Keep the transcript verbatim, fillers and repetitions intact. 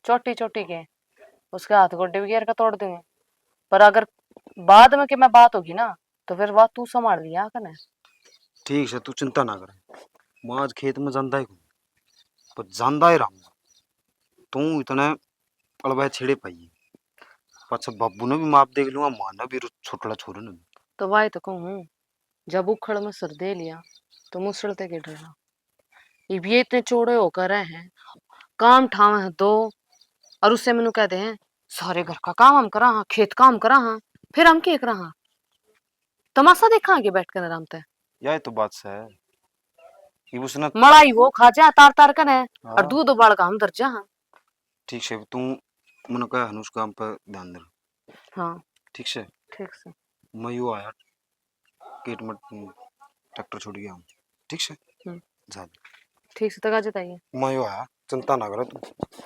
चोटी चोटी के, उसके हाथ गोडे भी गेर के तोड़ दूंगी। पर अगर बाद में कि मैं बात होगी ना, तो फिर बात तू संभाल लिया कने। ठीक से, तू चिंता ना करे। मैं आज खेत में जांदा ही कोनी, पर जांदा ही रहूंगा। तू इतने अलवाए छेड़े पाइए, पाछा बाबू ने भी माप देख लूंगा, माँ ने भी, रो-, छोटला छोरे ने भी। तो वाई तो कहूँ, जब उखड़ में सर दे लिया, तो मुसड़ ते के डरना। इब ये इतने चौड़े होकर रहे हैं, काम ठावे हैं दो, और उससे मैनू कहते हैं, "सारे घर का काम हम करा हाँ, खेत काम करा हाँ, फिर हम के करा हाँ? तमाशा देखा आगे बैठ कर आराम ते।" यही तो बात है। इब उसने मड़ाई वो खा जा तार तार कने, और हाँ। दूध उबाल का हम धर जा हाँ। ठीक से, तू मने कह हनुस काम पे ध्यान दे। हाँ। ठीक से? ठीक से। मैं यो आया, केट में ट्रैक्टर छोड़ गया हूँ। ठीक से? हम्म। जा दे। ठीक से, तक आ जाता है। मैं यो आया, चिंता ना करे तू।